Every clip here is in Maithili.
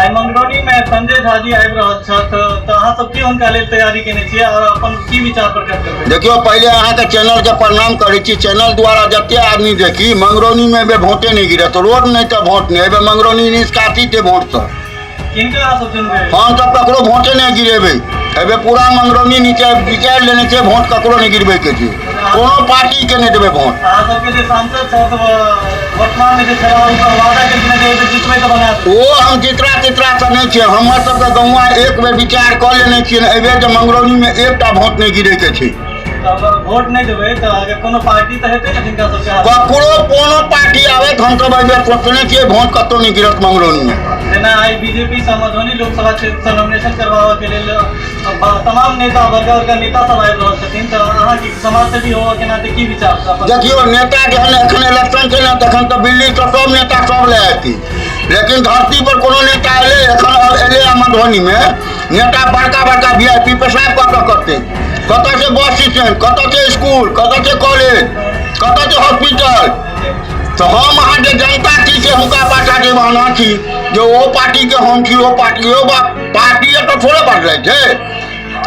आइ मंगरौनी में संजय झा जी आबि रहल छथि, तऽ अहाँ सब की हुनका लेल तैयारी केने छियै और अपन की विचार प्रकट करबै? देखियौ, पहिले अहाँके चैनलके प्रणाम करै छी। चैनल द्वारा जते आदमी देखी, मंगरौनीमे एहिबेर भोटे नहि गिरत। रोड नहि तऽ भोट नहि। एहिबेर मंगरौनी निष्कासित है भोटसँ। किनका अहाँ सब चुनबै? हम सब ककरो भोटे नहि गिरेबै। एहिबेर पूरा मंगरौनी नीचे विचारि लेने छै, भोट ककरो नहि गिरबैके छै, कोनो पार्टीके नहि देबै भोट। अहाँ सबके जे सांसद छथि, वर्तमान में जे छलाह, हुनकर वादा केलखिन जे एहिबेर जितबै तऽ बना देबै। ओ हम चित्रा तित्रा से नहि छियै। हमर सबके गौआँ एक बेर विचार कऽ लेने छियै एहिबेर जे मंगरौनीमे एकटा भोट नहि गिरैके छै। तब वोट नहि देबै तऽ अगर कोनो पार्टी तऽ हेतै ने जिनका सबके हाथ? ककरो कोनो पार्टी आबै, हमसब एहिबेर सोचने छियै, भोट कतहु नहि गिरत मंगरौनीमे। जेना आइ बीजेपी सँ मधुबनी लोकसभा क्षेत्र सँ नॉमिनेशन करबाबऽ के लेल तमाम नेता, बड़का बड़का नेता सब आबि रहल छथिन, तऽ अहाँके समाजसेवी होबऽ के नाते की विचार छै अपन? देखियौ, नेता जहन एखन इलेक्शन छै ने, तखन तऽ दिल्लीसँ सब नेता सब लए अयतै, लेकिन धरती पर कोनो नेता एलै एखन एलै हँ मधुबनीमे? नेता बड़का बड़का VIP पेशाब कतऽ करतै? कतऽ छै बस स्टैंड? कतऽ छै स्कूल? कतऽ छै कॉलेज? कतऽ छै हॉस्पिटल? तऽ हम अहाँ जे जनता छी से हुनका पाछा दीवाना छी जे ओ पार्टीके हम छी, ओ पार्टी, ओ पार्टी तऽ थोड़े बदलै छै।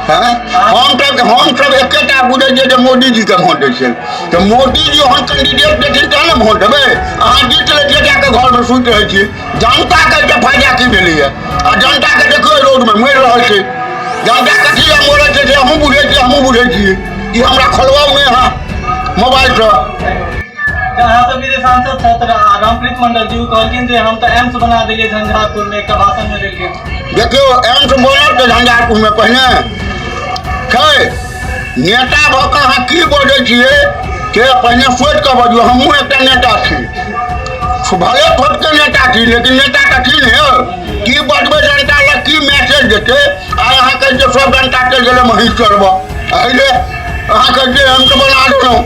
हैं, हमसब एकेटा बुझै छियै जे मोदीजीके भोट दै छियै, तऽ मोदीजी ओहन कैंडिडेट देथिन तहन ने भोट देबै। अहाँ जीत लै छियै, जाकऽ घरमे सुति रहै छियै। जनताके एहिसँ फायदा की भेलैए? आ जनताके देखियौ, रोडमे मरि रहल छै जनता। कथी लए मरै छै से अहूँ बुझै छियै, हमहूँ बुझै छियै। ई हमरा खोलबाउ नहि अहाँ मोबाइलसँ। अहाँ सबके जे सांसद छथि रामप्रीत मंडल जी, ओ कहलखिन जे हम तऽ एम्स बना देलियै झंझारपुर मे, एकटा भाषण मे देलखिन। देखियौ, एम्स बनल तऽ झंझारपुरमे पहिने छै। नेता भऽ कऽ अहाँ की बजै छियै से पहिने सोचि कऽ बजियौ। हमहूँ एकटा नेता छी, भले छोटके नेता छी, लेकिन नेता तऽ छी ने यौ। की बजबै जनता लग, की मैसेज देतै? आइ अहाँ कहै छियै सब जनता चलि गेलै महीष चरबऽ, एहिले अहाँ कहै छियै एम्स बना देलहुँ।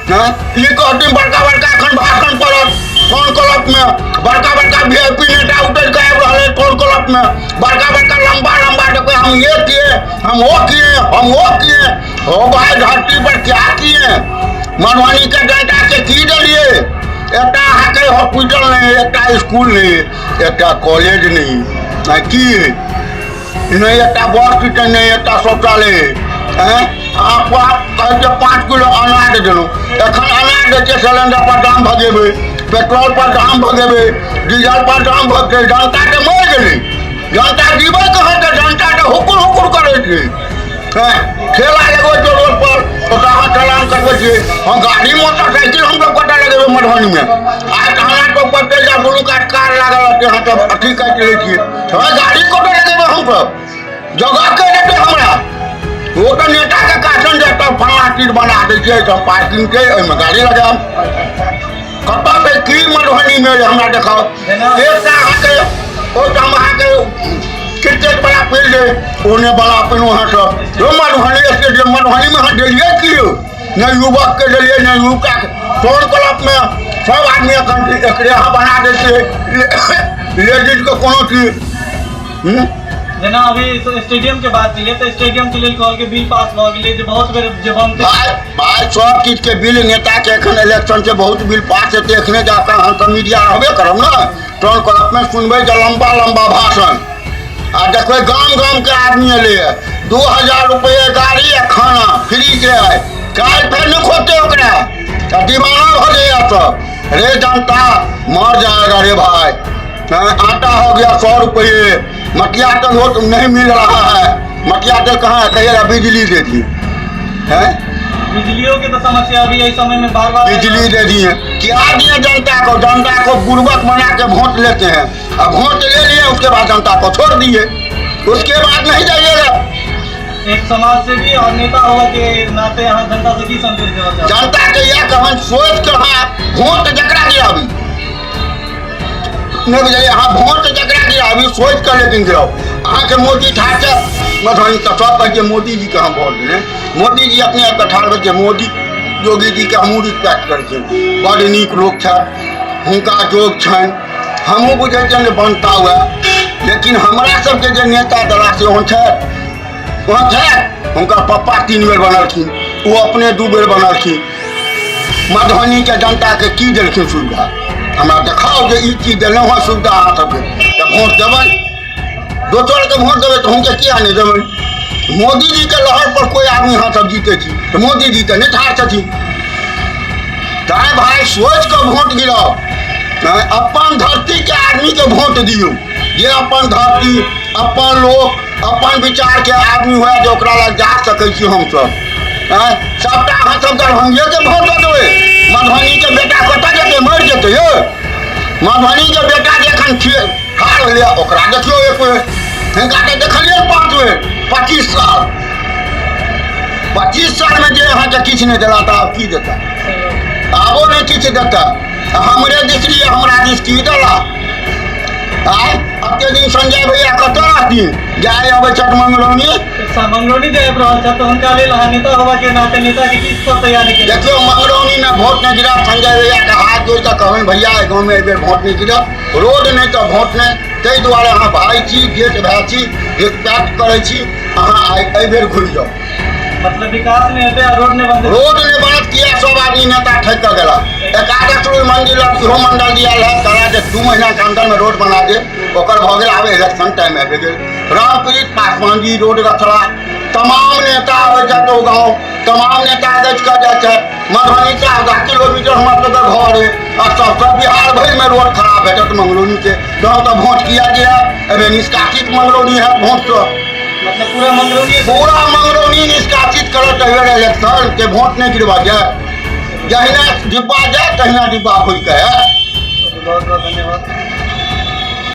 हँ, ई कहथिन बड़का बड़का एखन भाषण पड़त फोन क्लबमे। बड़का बड़का VIP नेता उतरि कऽ आबि रहल है फोन क्लबमे, बड़का बड़का लंबा लंबा देखो, हम ये किए, हम वो किए, हम वो किए। हो भाई, धरती पर क्या किए? मधुबनी के जनता के की देलिए? एकटा अहाँके हॉस्पिटल नहि, एकटा स्कूल नहि, एकटा कॉलेज नहि, आ की नहि, एकटा बस स्टैंड नहि, एकटा शौचालय। आँय, अहाँ कहै छियै 5 किलो अनाज देलहुँ। एखन अनाज दै छियै, सिलेंडर पर दाम भगेबै, पेट्रोल पर दाम भगेबै, डीजल पर दाम भगतै। जनता तऽ मरि गेलै। जनता जीबै कहाँ? तऽ जनता तऽ हुकुर हुकुर करै छै। हँ, ठेला लगबै छै रोड पर, ओकरा अहाँ चलान करबै छियै। हम गाड़ी मोटरसाइकिल हमसब कतऽ लगेबै मधुबनीमे? आइ थाना चौक पर चलि जाउ, ब्लू कार्ड कार लागल रहतै, अहाँ सब अथी काटि लै छियै। हँ, गाड़ी कतऽ लगेबै हमसब? जगह के देतै हमरा? ओ तऽ नेताके काटन जाय तऽ फल्लाँ चीज बना दै छियै, तऽ पार्किंग छै, ओहिमे गाड़ी लगायब। कतऽ छै की मधुबनीमे जे हमरा देखाउ एकटा? अहाँके ओहिठाम अहाँके क्रिकेट बला फील्ड अइ, ओ नहि बना पेलहुँ अहाँ सब। यौ, मधुबनी स्टेडियम मधुबनीमे अहाँ देलियै की यौ? नहि युवकके देलियै, नहि युवकके। टोल क्लबमे सब आदमी एखन एकरे अहाँ बना दै छियै, लेडीजके कोनो चीज। जेना अभी स्टेडियम के बात केलियै तऽ स्टेडियम के लेल कहलकै बिल पास भऽ गेलै, जे बहुत बेर जे बनतै। भाय भाय, सब चीज के बिल नेता के एखन इलेक्शन छै, बहुत बिल पास हेतै। एखने जाकऽ अहाँ सब मीडिया रहबे करब ने, टोल क्लबमे सुनबै जे लम्बा लम्बा भाषण। आ देखबै गाम गाम के आदमी एलैए, 2000 रुपये गाड़ी आ खाना फ्री के है। काल्हि फेर नहि खोजतै ओकरा, तऽ दीवाना भऽ जाइए सब। रे जनता मर जाएगा रे भाई। हाँ, आटा हो गया 100 रुपये, मटिया तेल हो तो नहीं मिल रहा है। मटिया तेल कहाँ है? कहिएगा बिजली दे दी है। बिजलियों के तो समस्या अभी एहि समय में बार बार। बिजली दे दिए, क्या दिए जनता को? जनता को बुर्बक बना के वोट लेते हैं। अब वोट ले लिए, उसके बाद जनता को छोड़ दिए, उसके बाद नहीं जाइएगा। एक समाज सेवी और नेता होवा के नाते अहाँ जनता से की संदेश देना चाहब? जनता के यह कहन, सोच के अहाँ वोट जकरा गिराबी, नहि बुझलियै? अहाँ वोट जकरा गिराबी, सोचि कऽ लेकिन गिराउ। अहाँके मोदी ठाढ़ छै मधुबनी, तऽ सब कहै छै मोदी जीके हम वोट देने। मोदी जी अपने आपके ठाढ़ भेल छै। मोदी योगी जीके हमहूँ रिस्पेक्ट करै छियै, बड़ नीक लोक छथि, हुनका जोग छनि, हमहूँ बुझै छियनि जे बनता हुए। लेकिन हमरा सबके जे नेता दला से ओहन छथि? ओहन छथि? हुनकर पप्पा 3 बेर बनलखिन, ओ अपने 2 बेर बनलखिन। मधुबनीके जनताके की देलखिन सुविधा? हमरा देखाउ जे ई चीज देलहुँ हँ सुविधा अहाँ सबके, तऽ वोट देबै। दोसरके वोट देबै तऽ हुनके किया नहि देबै? मोदी जीके लहर पर कोइ आदमी अहाँ सब जीते छी तऽ मोदी जी तऽ नहि ठाढ़ छथिन। तैं भाय सोचि कऽ वोट गिराउ, अपन धरतीके आदमीके वोट दियौ, जे अपन धरती अपन लोक अपन विचारके आदमी हुए जे ओकरा लग जा सकै छी हमसभ। आँय, सभटा अहाँ सब दरभंगेके वोट दऽ देबै, मधुबनीके बेटा कतऽ जेतै? मरि जेतै यौ। मधुबनीके बेटा जे एखन ठाढ़ भेलैए ओकरा देखियौ एक बेर। हिनका तऽ देखलियै 5 बेर 25 साल, 25 सालमे जे अहाँके किछु नहि देला तऽ आब की देता? आबो नहि किछु देता। हमरे दिस लिए, हमरा दिस की देला? आय अते दिन संजय भैया कतऽ रहथिन? जाय अबै छथि मंगरौनी। मंगरौनी जे आबि रहल छथि तऽ हुनका लेल अहाँ नेता होबाके नाते नेताके की सब तैयारी केने? देखियौ, मंगरौनीमे वोट नहि गिरत। संजय भैयाके हाथ जोड़ि कऽ कहबनि, भैया एहि गाँवमे एहि बेर वोट नहि गिरत, रोड नहि तऽ वोट नहि। ताहि दुआरे अहाँ भाय छी, जेठ भाय छी, रिस्पेक्ट करै छी, अहाँ एहि बेर घुरि जाउ। मतलब विकास नहि हेतै आ रोड नहि बनतै? रोड नहि बनत किया? सब आदमी नेता ठकि कऽ गेला। एकादश रोज मंदिर लग इहो मंडल दिया रहै, कहला जे 2 महीनाके अन्दरमे रोड बना दे, ओकर भऽ गेल। आब इलेक्शन टाइम आबि गेल। रामप्रीत पासवान जी रोड रखला। तमाम नेता आबै छथि ओ गाँव, तमाम नेता गछि कऽ जाइ छथि। मधुबनीसँ आधा किलोमीटर हमर सबके घर अइ आ सबसँ बिहार भरिमे रोड खराब भेटत मंगरौनीके। तहन तऽ वोट किया दिया? एहिबेर निष्कासित मंगरौनी हैत वोटसँ। मतलब पूरा मंगरौनी, पूरा मंगरौनी निष्कासित करत एहिबेर इलेक्शन के, वोट नहि गिरबा जाय। जहिना डिब्बा जाय तहिना डिब्बा घुरि कऽ आयत। बहुत बहुत धन्यवाद।